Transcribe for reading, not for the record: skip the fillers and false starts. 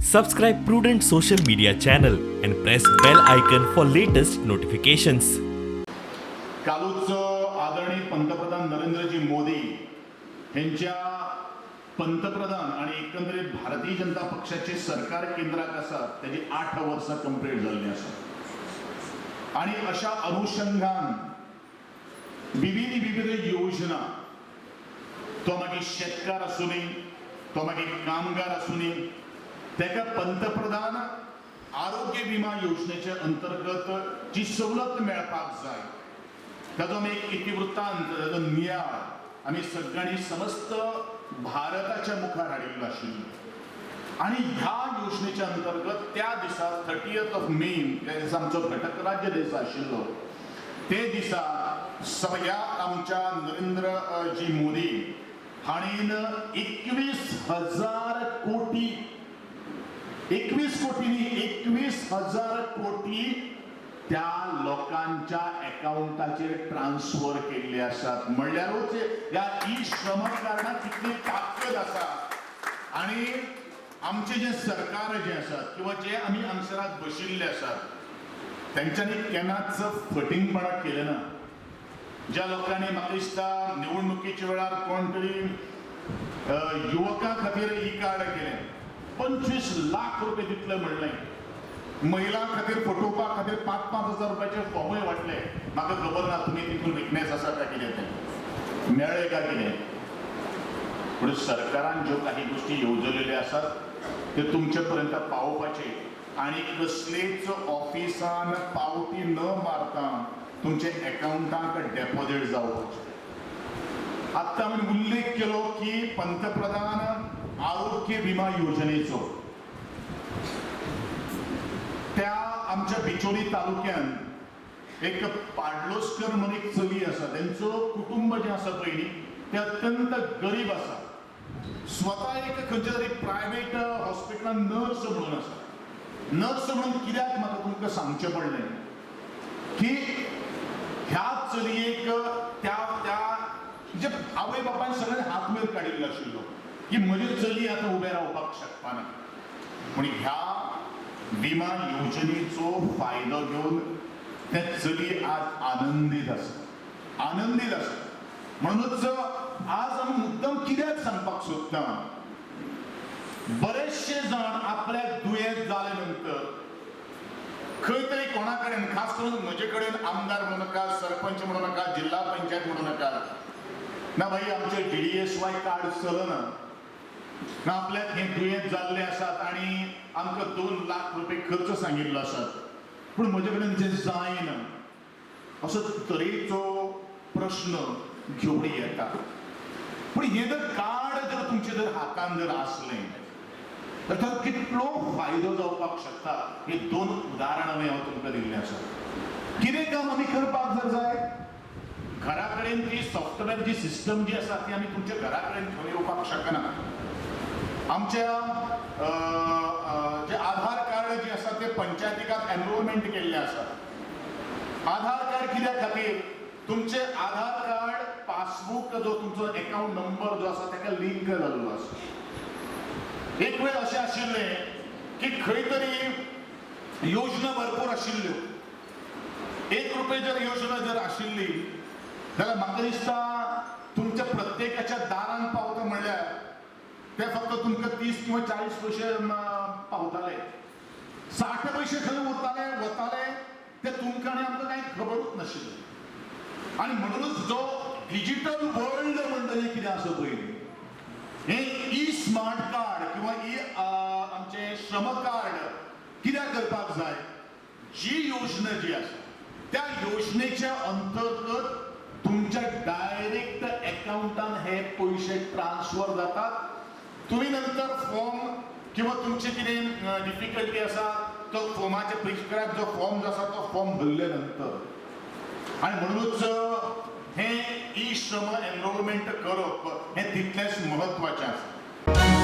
Subscribe Prudent Social Media channel and press bell icon for latest notifications. कालूच आदरणीय पंतप्रधान नरेंद्रजी मोदी यांच्या पंतप्रधान आणि एकंदरीत भारतीय जनता पक्षाचे सरकार केंद्रात आसा त्याची 8 वर्सां कंप्लीट जाल्ली आसा आणि अशा अनुषंगान विविध विविध योजना, तो मागीर शेतकार आसूनी, तो मागीर कामगार आसूनी, ताका पंतप्रधान आरोग्य विमा योजनेच्या अंतर्गत जी सवलत मेळपाक जाय ताजो आमी एक इतिवृत्तांत, ताजो नियाळ आमी सगळ्यांनी समस्त भारताच्या मुखार हाडिल्लो आशिल्लो. आणि ह्या योजनेच्या अंतर्गत त्या दिसा, 30th of May, त्या दिसा आमचो घटक राज्य दीस आशिल्लो, ते दिसा सगळ्या आमच्या नरेंद्र जी मोदी हाणीन 21,000 कोटी, 21 कोटी न्ही, 21,000 कोटी त्या लोकांच्या अकाउंटाचेर ट्रान्सफर केल्ले आसात. म्हणल्यारूच ह्या ई श्रम कार्डाक कितली ताकद आसा आणि आमचे जे सरकार जे आसात किंवा जे आमी हांगसरात बशिल्ले आसात, तेंच्यांनी केन्नाच फटींगपणां केलें ना. ज्या लोकांनी, म्हाका दिसता, निवडणुकीच्या वेळार कोण तरी युवकां खातीर ई कार्ड केलें, 25 लाख रुपये दितले म्हणलें, महिलां खातीर फटोवपा खातीर 5-5 हजार रुपयाचे फॉर्मूय वांटले. म्हाका खबर ना तुमी तितून विटनेस आसा काय कितें, तें मेळ्ळें काय कितें. पूण सरकारान ज्यो काही गोष्टी येवजलेल्यो आसात त्यो तुमचे पर्यंत पावोवपाचे आणि कसलेच ऑफिसान पावती न मारता तुमचे अकाउंटाक डेपॉझिट जावपाचे. आत्ता आमी उल्लेख केलो की पंतप्रधान आरोग्य विमा योजनेचो, त्या आमच्या बिचोली तालुक्यान एक पाडलोस्कर म्हणून एक चली आसा. तेंचो कुटुंब जें आसा पयलीं ते अत्यंत गरीब आसा. स्वता एक खंयच्या तरी प्रायवेट हॉस्पिटलान नर्स म्हणून आसा. नर्स म्हणून कित्याक म्हाका तुमकां सांगचें पडलें की ह्या चलयेक त्या त्या म्हणजे आवय बापायन सगळ्यांनी हात वयर काडिल्लो आशिल्लो की म्हजी चली आतां उबें रावपाक शकपाना. पूण ह्या विमा योजनेचो फायदो घेवन तें चली आज आनंदीत आसा, आनंदीत आसा. म्हणूनच आज आमी मुद्दम कित्याक सांगपाक सोदता, बरेचशे जाण आपल्याक दुयेंत जाले नंतर खंय तरी कोणा कडेन, खास करून म्हजे कडेन, आमदार म्हणू नाका, सरपंच म्हणू नाका, जिल्हा पंचायत म्हणू नाका, ना भाई, आमचे डीडीएसवाय कार्ड चलना ना, आपल्याक हे दुयेंत जाल्ले आसात आणि आमकां 2 लाख रुपये खर्च सांगिल्लो आसात, पूण म्हजे कडेन ते जायना, असो तरेचो प्रश्न घेवन येता. पूण हे जर कार्ड जर तुमचे जर हातान जर आसलें तर ताचो कितलो फायदो जावपाक शकता, हे दोन उदाहरणां हांवें हांव तुमकां दिल्लें आसा. कितें काम आमी करपाक जर जाय, घरा कडेन ती सॉफ्टवेअर जी सिस्टम जी आसा ती आमी तुमच्या घरा कडेन घेवन येवपाक शकना. आमच्या अ, अ, जे आधार कार्ड जे आसा ते पंचायतीकात एनरोलमेंट केल्लें आसा. आधार कार्ड कित्या खातीर? तुमचे आधार कार्ड पासबुक जो तुमचो अकाउंट नंबर जो आसा ताका लिंक जाल्लो आसा. एक वेळ अशें आशिल्लें की खंय तरी योजना भरपूर आशिल्ल्यो. 1 रुपये जर योजना जर आशिल्ली जाल्यार म्हाका दिसता तुमच्या प्रत्येकाच्या दारान पावता म्हणल्यार ते फक्त तुमकां 30 किंवा 40 पयशे पावताले. 60 पयशे खंय उरताले, वताले, ते तुमकां आनी आमकां कांय खबरूच नाशिल्लें. आणि म्हणूनच जो डिजिटल वर्ल्ड म्हणटलें कितें आसा पळय, हे ई स्मार्ट कार्ड किंवा ई आमचे श्रम कार्ड कित्याक करपाक जाय? जी योजना जी आसा त्या योजनेच्या अंतर्गत तुमच्या डायरेक्ट अकाउंटान हे पयशे ट्रान्सफर जातात. तुम्ही नंतर फॉर्म किंवा तुमचे कितें डिफिकल्टी आसा तो फॉर्माचे प्रिस्क्रायब जो फॉर्म जो आसा तो फॉर्म भरले नंतर. आणि म्हणूनच हे ई श्रम एनरोलमेंट करप हे तितलेंच म्हत्वाचें आसा.